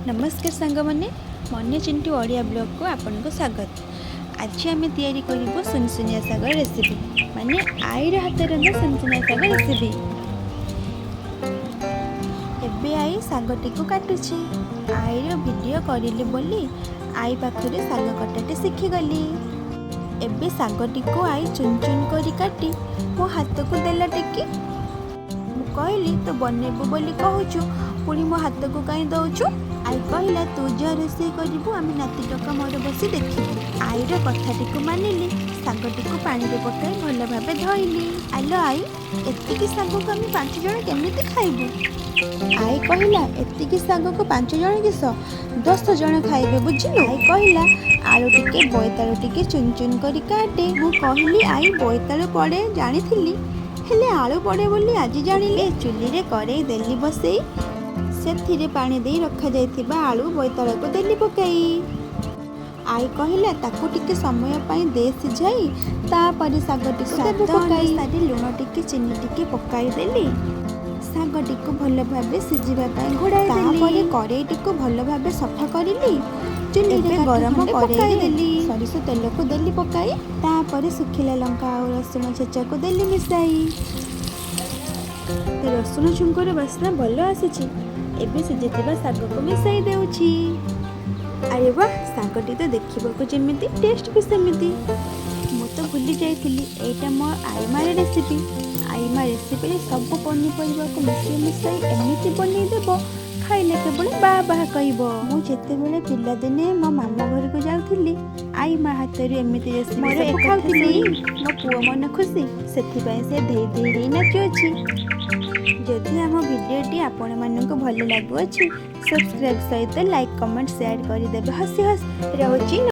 ନମସ୍କାର ସାଙ୍ଗମାନେ, ମନେ ଚିଣ୍ଟୁ ଓଡ଼ିଆ ବ୍ଲଗ୍କୁ ଆପଣଙ୍କୁ ସ୍ୱାଗତ। ଆଜି ଆମେ ତିଆରି କରିବୁ ସୁନସୁନିଆ ଶାଗ ରେସିପି, ମାନେ ଆଈର ହାତ ରନ୍ଧା ସୁନସୁନିଆ ଶାଗ ରେସିପି। ଏବେ ଆଈ ଶାଗଟିକୁ କାଟୁଛି। ଆଈର ଭିଡ଼ିଓ କରିଲି ବୋଲି ଆଈ ପାଖରେ ଶାଗ କଟାଟି ଶିଖିଗଲି। ଏବେ ଶାଗଟିକୁ ଆଈ ଚୁନ ଚୁନ କରି କାଟି ମୋ ହାତକୁ ଦେଲା ଟେକି। ମୁଁ କହିଲି, ତୁ ବନେଇବୁ ବୋଲି କହୁଛୁ, ପୁଣି ମୋ ହାତକୁ କାହିଁ ଦଉଛୁ? ଆଈ କହିଲା, ତୁ ଯାହା ରୋଷେଇ କରିବୁ, ଆମେ ନାତି ଟୋକା ମୋର ବସି ଦେଖିବୁ। ଆଈର କଥାଟିକୁ ମାନିଲି। ଶାଗଟିକୁ ପାଣିରେ ପକାଇ ଭଲ ଭାବେ ଧୋଇଲି। ଆଲୋ ଆଈ, ଏତିକି ଶାଗକୁ ଆମେ 5 ଜଣ କେମିତି ଖାଇବୁ? ଆଈ କହିଲା, ଏତିକି ଶାଗକୁ 5 ଜଣ କିସ, 10 ଜଣ ଖାଇବେ, ବୁଝିଲୁ? ଆଈ କହିଲା, ଆଳୁ ଟିକେ, ବୋଇତାଳୁ ଟିକେ ଚୁନ ଚୁନ କରି କାଟେ। ମୁଁ କହିଲି, ଆଈ, ବୋଇତାଳୁ ପଡ଼େ ଜାଣିଥିଲି, ହେଲେ ଆଳୁ ପଡ଼େ ବୋଲି ଆଜି ଜାଣିଲି। ଚୁଲିରେ କରେଇ ଦେଲି ବସେଇ। ସେଥିରେ ପାଣି ଦେଇ ରଖାଯାଇଥିବା ଆଳୁ ବୋଇତାଳୁକୁ ଦେଲି ପକାଇ। ଆଈ କହିଲା, ତାକୁ ଟିକେ ସମୟ ପାଇଁ ଦେ ସିଝାଇ, ତାପରେ ଶାଗଟିକୁ ଦେବୁ ପକାଇ। ଅନୁସାରେ ଲୁଣ ଟିକେ, ଚିନି ଟିକେ ପକାଇଦେଲି। ଶାଗଟିକୁ ଭଲ ଭାବେ ସିଝିବା ପାଇଁ ଘୋଡ଼ାଇ ତାପରେ କରେଇଟିକୁ ଭଲ ଭାବେ ସଫା କରିଲି। ଚୁଲିରେ ଗରମ କରେଇ ଦେଲି। ସୋରିଷ ତେଲକୁ ଦେଲି ପକାଇ। ତାପରେ ଶୁଖିଲା ଲଙ୍କା ଆଉ ରସୁଣ ଛେଚାକୁ ଦେଲି ମିଶାଇ। ରସୁଣ ଛୁଙ୍କର ବାସ୍ନା ଭଲ ଆସୁଛି। ଏବେ ସିଝିଥିବା ଶାଗକୁ ମିଶାଇ ଦେଉଛି। ଆରେ ବାଃ, ଶାଗଟି ତ ଦେଖିବାକୁ ଯେମିତି, ଟେଷ୍ଟ ବି ସେମିତି। ମୁଁ ତ ଭୁଲି ଯାଇଥିଲି, ଏଇଟା ମୋ ଆଈମାର ରେସିପି। ଆଈମା ରେସିପିରେ ସବୁ ପନିପରିବାକୁ ମିଶାଇ ମିଶାଇ ଏମିତି ବନେଇଦେବ, ଖାଇଲେ କେବଳ ବାଃ ବାଃ କହିବ। ମୁଁ ଯେତେବେଳେ ପିଲାଦିନେ ମୋ ମାମୁଁ ଘରକୁ ଯାଉଥିଲି, ଆଈ ମା ହାତରୁ ଏମିତି ରେସିପି ମୋର ସବୁ ଖାଉଥିଲି। ମୋ ପୁଅ ମନ ଖୁସି, ସେଥିପାଇଁ ସେ ଧେଇ ଧେଇ ହେଇ ନାଚୁଅଛି। ଯଦି ଆମ ଭିଡ଼ିଓଟି ଆପଣମାନଙ୍କୁ ଭଲ ଲାଗୁଅଛି, ସବସ୍କ୍ରାଇବ୍ ସହିତ ଲାଇକ୍, କମେଣ୍ଟ, ସେୟାର କରିଦେବେ। ହସି ହସି ରହୁଛି।